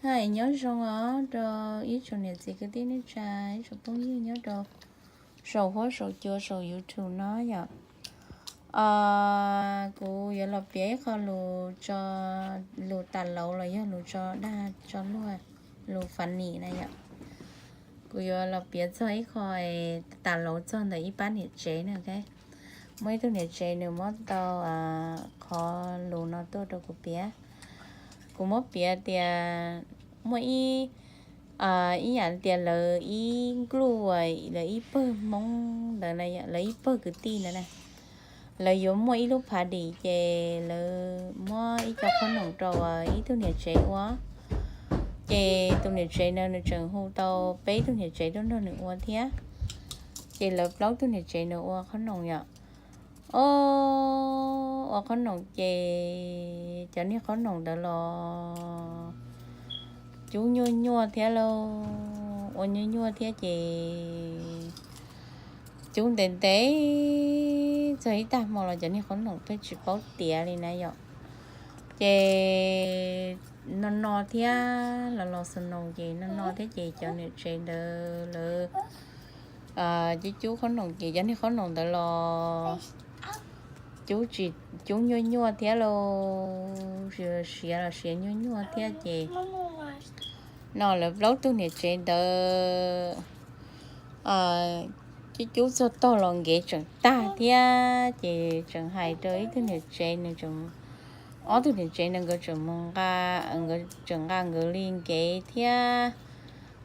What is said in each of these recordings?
Hais nyob zoo os rau ib tsoom niam txiv kwv tij neej tsa, ib tsoom phooj ywg nyob rau saum huab saum cua saum YouTube no yom. Kuv yuav los piav ib qho lus tso, lus tas lauv los yog lus tso dag tso luag, lus funny na yom. Kuv yuav los piav txog ib qho tas lauv txog ntawm ib pab niam tsev na. Muaj ib tug niam tsev nws muab tau qhov lus no tuaj rau kuv piav. Kuv muab piav tias muaj ib, ib yam tias lawv ib npluj, lawv ib pawg Hmoob ntawd, lawv ib pawg kwv tij ntawd na, lawv yuav muaj ib lub party ces lawv muab ib co qhob noom rau ib tug niam tsev ua. Ces tus niam tsev na nws tseem hu tau peb tug niam tsev tuaj nrog nws ua thiab. Ces lawv plaub tug niam tsev nws ua qhob noom yom. Ua qhob noom ces cov niag qhob noom ntawd los cub nyuaj nyuaj thiab lauj, ua nyuaj nyuaj thiab ces cub ntev ntev txog ib tag hmo los cov niag qhob noom pheej tsis paub tiav li na yom. Ces no no thiab los los snow ces no no thiab ces cov niam tsev ntawd lawv cub cub qhob noom ces cov niag qhob noom ntawd los cub tsis, cub nyuaj nyuaj thiab lauj, siav los siav nyuaj nyuaj thiab ces no lawv plaub tug niam tsev ntawd cub cub txog tog los nkev tseem tag thiab ces tseem hais rau ib tug niam tsev, nws, ob tug niam tsev ntawd nkawd tseem mus nqa, nkawd tseem nqa nkawd li nkev thiab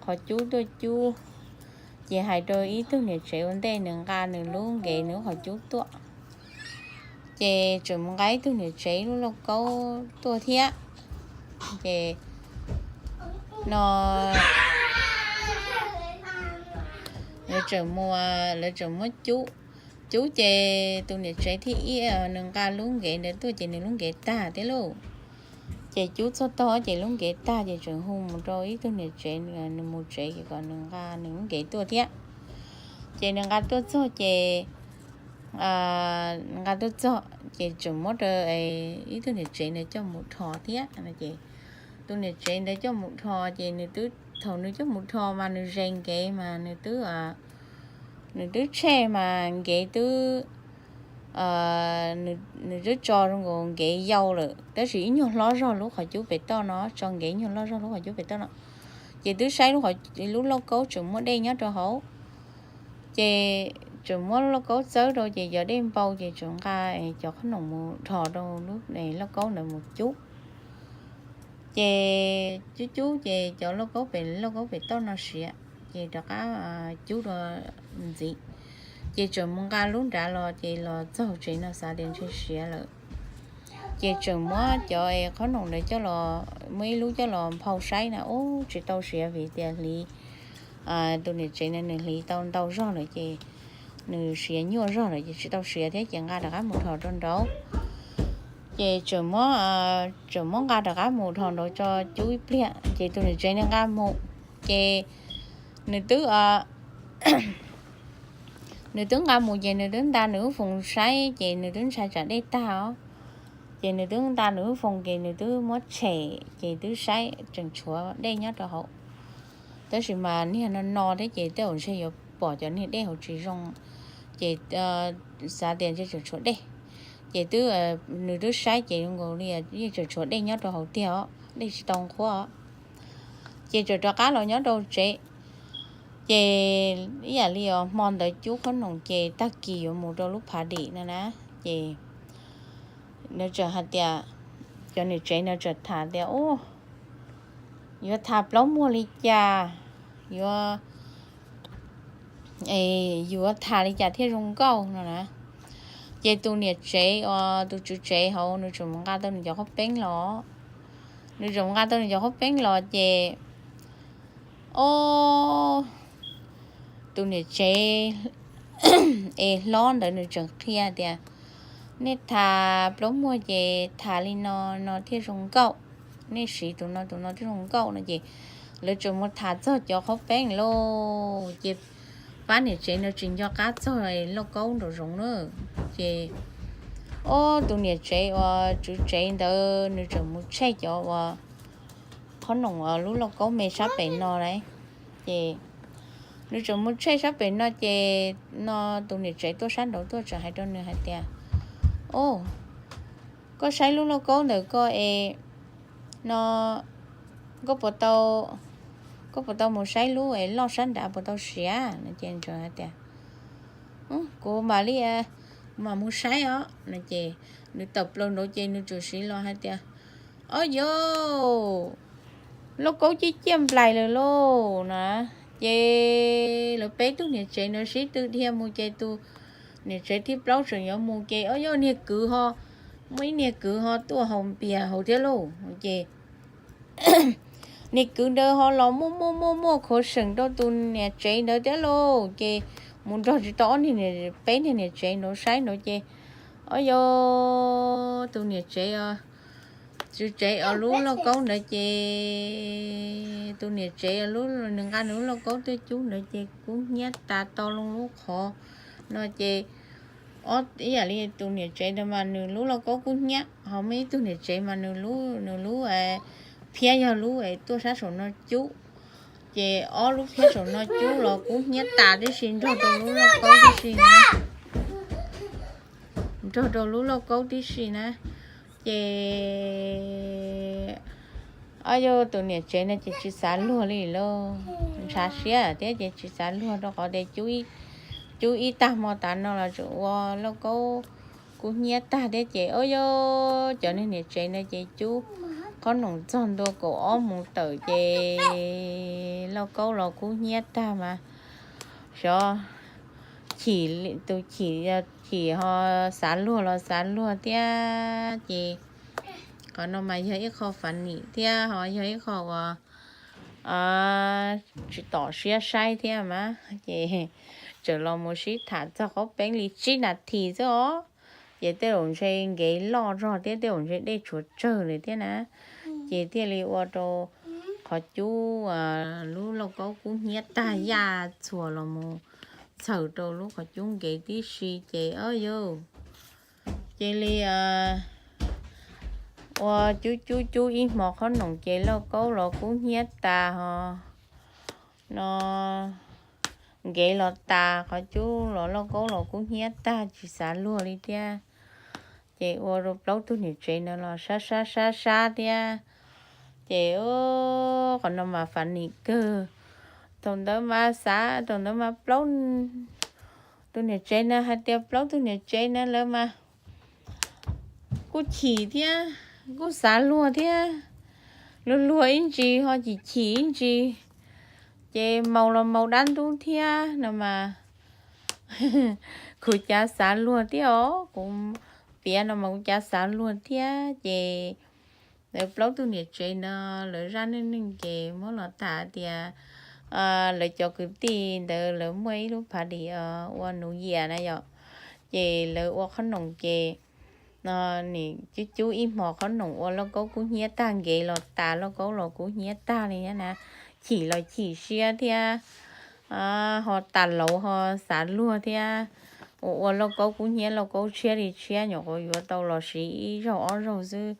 qhov cub tuaj cub. Ces hais rau ib tug niam tsev ua ntej nws nqa nws lub nkev nws lub qhov cub tuaj, ces tseem mus nqa ib tug niam tsev lub lauj kaub tuaj thiab. Ces no lawv tseem mus, lawv tseem muab cub, cub ces tus niam tsev thib ib nws nqa lub nkev ntawd tuaj ces nws lub nkev tag thiab lauj. Ces cub txog tog ces lub nkev tag ces tseem hu mus rau ib tug niam tsev nws mus tsev ces kom nws nqa nws lub nkev tuaj thiab. Ces nws nqa tuaj txog ces, nqa tuaj txog ces tseem muab rau ib tug niam tsev ntawd coj mus dhos thiab no ces tus niam tsev ntawd coj mus dhos ces nws twb, thaum nws coj mus dhos mas nws zes nkev mas nws twb, nws twb tshem mas nkev twb, nws twb tso zoo nkaus nkev yau lawm tab sis ib nyuag hlob zog lub qhov cub pem toj no, tso nkev ib nyuag hlob zog lub qhov cub pem toj no. Ces twb saib lub lauj kaub tseem muaj dej nyob rau hauv. Ces tseem muab lauj kaub txawb rau ces cov dej npau ces tseem nqa cov qhob noom mus dhos rau lauj kaub ntawd mus cub. Ces cub cub ces cov lauj kaub pem, lauj kaub pem toj no siav, ces rov qab cub rau ntxiv. Ces tseem mus nqa lub nrad los ces los txog tsev no xav tias ntshe siav lawm. Ces tseem muab cov qhob noom ntawd coj los, muab ib lub coj los nphau saib na, ub tsis tau siav vim tias hliv, tus niam tsev na nws hliv tau ntau zog lawm ces nws siav nyuaj zog lawm ces tsis tau siav thiab ces nqa rov qab mus dhos rau nraud. Ces tseem muab, tseem muab nqa rov qab mus dhos nraud tso cub ib pliag ces tus niam tsev nws nqa mus, ces nws twb, nws twb nqa mus ces nws twb nta nws lub foos saib ces nws twb ntshai tsam dej tag os. Ces nws twb nta nws lub foos ces nws twb muab tshem ces twb saib tseem tshuav dej nyob rau hauv. Tab sis mas niag no no thiab ces tej zaum ntshe yuav pom cov niag dej hauv tsis zoo, ces xav tias ntshe tseem tshuav dej. Ces twb, nws twb saib ces zoo nkaus li yeej tseem tshuav dej nyob rau hauv tiag os, dej tsis tau nqhuab os. Ces tseem rov qab los nyob rau tsev. Ces ib yam li os hmo ntawd cub qhob noom ces tag kis yuav mus rau lub phav dim no na, ces nws tseem hais tias, cov niam tsev no tseem tham tias, ub, yuav tham plaub muag li cas, yuav, yuav tham li cas thiaj zoo nkauj no na. Ces tus niam tsev uas tus tswv tsev hauv nws tseem mus nqa tau nws cov qhaub peeb los, nws tseem mus nqa tau nws cov qhaub peeb los ces, o, tus niam tsev es hlob ntawd nws tseem qhia tias, nej tham plaub muag ces tham li no no thiaj zoo nkauj, nej siv tus no tus no thiaj zoo nkauj no ces lawv tseem mus tham txog cov qhaub peeb lauj. Ces pab niam tsev no tsis nco qab txog lauj kaub nraum zoov na. Ces, o, tus niam tsev uas tswv tsev ntawd nws tseem mus tshem cov uas qhob noom lub lauj kaub me sab pem no lauj. Ces nws tseem mus tshem sab pem no ces no tus niam tsev tuaj sab nraud tuaj tseem hais rau nws hais tias, O, koj saib lub lauj kaub ntawm koj es no koj puas tau, koj puas tau mus saib lub es loj sab nrad puas tau siav no? Ces nws hais tias, Kuv mam li, kuv mam mus saib os no. Ces nws tawm plaws nraud ces nws txawm siv los hais tias, Ob yos, lauj kaub ciaj ciaj nplais lawm lauj na. Ces lawv peb tug niam tsev no sib tw dhia mus ces tus niam tsev thib plaub tseem yuav mus ces ob yos niag kwv ho, muaj ib niag kwv ho tuaj haus npias hauv thiab lauj. Ces niag kwv ntawd ho los muaj muaj muaj muaj khuav seem rau tus niam tsev ntawd thiab lauj. Ces mus nrog tsis tau ob niag, peb niag niam tsev nraud saib nraud ces ob yos tus niam tsev, tus tsev os lub lauj kaub ntawd ces tus niam tsev, nws nqa nws lub lauj kaub tuaj cub ntawd ces kub hnyiab tas to loo lub qhov no ces ob, ib yam li tus niam tsev ntawd mas nws lub lauj kaub kub hnyiab, ho muaj ib tug niam tsev mas nws lub, nws lub phiab yog lub es tuaj sab saum no cub. Ces ob lub phiab saum no cub los kub hnyiab tas tib si nrog rau lub lauj kaub tib si na, nrog rau lub lauj kaub tib si na. Ces ob yos tus niam tsev no ces tsis xav luag li lauj, ntshav siab thiab ces tsis xav luag rau qhov tias cub ib tag hmo tas no los tseem ua lauj kaub kub hnyiab tag thiab ces ob yos cov niag niam tsev no ces cub qhob noom txog ntua kaum ob moos tawm ces lauj kaub los kub hnyiab tag mas xyov chim, tus chim, chim ho xav luag los xav luag thiab ces qhov no mas yog ib qho funny thiab ho yog ib qho uas tsis tom siab saib thiab mas ces tseem los mus sib tham txog qaub peeb li tsib nas this xwb os. Ces tej zaum ntshe nkev loj zog thiab tej zaum ntshe dej tshuav tsawg li thiab na. Ces thiaj li ua rau qhov cub, lub lauj kaub kub hnyiab tag yaj txhuas los mus txhaws rau lub qhov cub nkev tib si ces ob yos cia li ua cub cub cub ib hmo qhob noom ces lauj kaub los kub hnyiab tas ho no nkev los tas, qhov cub los lauj kaub los kub hnyiab tag tsis xav luag li thiab. Ces ua rau plaub tug niam tsev no los sab sab sab sab thiab. Ces qhov no mas funny kawg. Thaum ntawd mas xav, thaum ntawd mas plaub tug niam tsev na hais tias plaub tug niam tsev na lawv mas kuj chim thiab kuj xav luag thiab, luag luag ib ntsis ho chim chim ib ntsis, ces maus los maus dab ntub thiab no mas kuv cav xav luag thiab os, kuv piav no mas kuv cav xav luag thiab. Ces lawv plaub tug niam tsev no lawv zaj neej neeg ces muab los tham tias lawv cov kwv tij ntawd lawv muaj ib lub party ua New Year na yom, ces lawv ua qhob noom ces no nim cub cub ib hmo qhob noom ua lauj kaub kub hnyiab tag nkev los tas, lauj kaub los kub hnyiab tag li thiab na, chim los chim siab thiab ho tas lauv ho xav luag thiab. Ua ua lauj kaub kub hnyiab lauj kaub tshiab li tshiab, nyuam qhuav yuav tau los siv ib zaug ob zaug xwb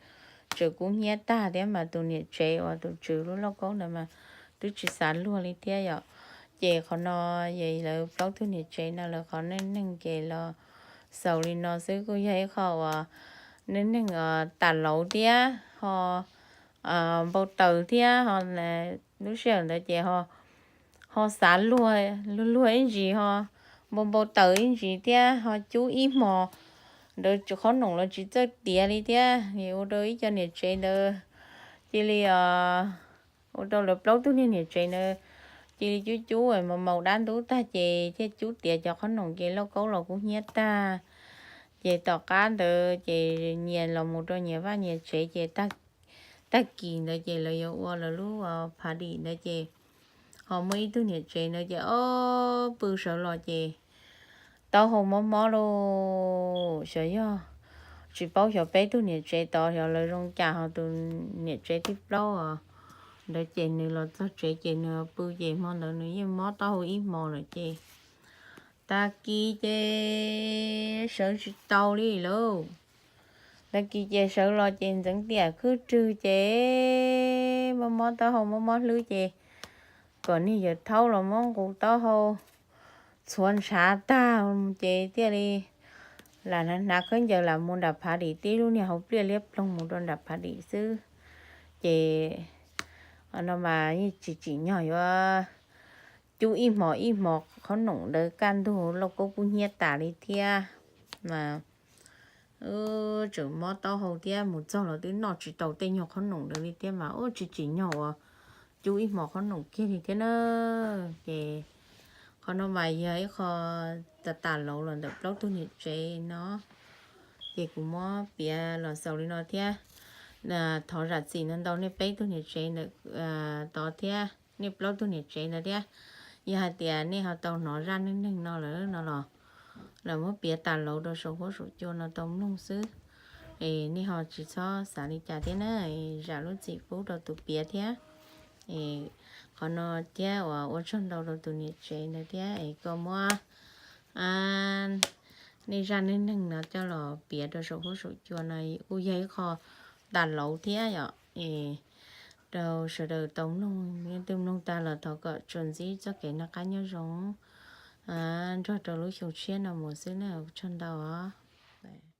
tseem kub hnyiab tag thiab mas tus niam tsev uas tus tswv lub lauj kaub ntawd mas twb tsis xav luag li thiab yom. Ces qhov no lawv plaub tug niam tsev no lawv qhov neej neeg ces los xaus li no xwb, kuj yog ib qho uas neej neeg tas lauv thiab ho npau taws thiab ho lub sij hawm ntawd ces ho xav luag, luag luag ib ntsis ho npau npau taws ib ntsis thiab ho cub ib hmo ntawd qhob noom los tsis txawj tiav li thiab. Ua rau ib co niam tsev ntawd cia li, ua rau lawv plaub tug niag niam tsev ntawd cia li cub cub maus maus dab ntub tag ces thiaj cub tiav cov qhob noom ces lauj kaub los kub hnyiab tag. Ces tom qab ntawd ces nyias los mus rau nyias vaj nyias tsev ces tag kis ntawd ces lawv yuav ua lawv lub party ntawd ces ho muaj ib tug niam tsev ntawd ces ob pw sawv los ces taub hau mob mob lauj. Xyov yog tsis paub xyov peb tug niam tsev tod xyov lawv zoo cas ho tus niam tsev thib plaub ntawd ces nws los txog tsev ces nws pw ces hmo ntawd nws yeej mob taub hau ib hmo lawm ces tag kis ces sawv tsis tau li lauj. Tag kis ces sawv los ces ntxeev tiam khwb rwg ces mob mob taub hau mob mob hlwb ces kom niag yawg thaub los muab nqus taub hau txhuav ntshav tag ces thiaj li lam hnav hnav khaub ncaws lam mus nram phav dim, tib lub niag hauv pliaj liab ploog mus rau nram phav dim xwb. Ces no mas yeej tsis tsim nyog yuav cub ib hmos ib hmos qhob noom ntawd kaj ntug lauj kaub kub hnyiab tas li thiab mas tseem mob taub hau thiab, mus txog los twb noj tsis tau tej nyuag qhob noom ntawd li thiab mas ua tsis tsim nyog uas cub ib hmos qhob noom kiag li thiab na. Ces qhov no mas yog ib qho tas tas lauv los ntawm plaub tug niam tsev no, ces kuv muab piav los xaus li no thiab. Thov zam txim ntau ntau nej peb tug niam tsev ntawm tod thiab nej plaub tug niam tsev ntawd thiab. Yog hais tias nej ho tau hnov zaj neej neeg no lawm no los, lawv muab piav tas lauv rau saum huab saum cua no tau mloog xwb, es nej ho tsis txhob xav li cas thiab na. Zam lub txim pub rau tus piav thiab. Qhov no thiab uas ua tsaug ntau rau tus niam tsev ntawd thiab es koj muab nej zaj neej neeg no coj los piav rau saum huab saum cua no kuj yog ib qho tas lauv thiab yom. Es rau sawv daws tau mloog, leej twg mloog tag los thov kom tsuas ntsib txoj kev noj qab nyob zoo, nrog rau lub xyoo tshiab no mus xwb na, ua tsaug ntau os.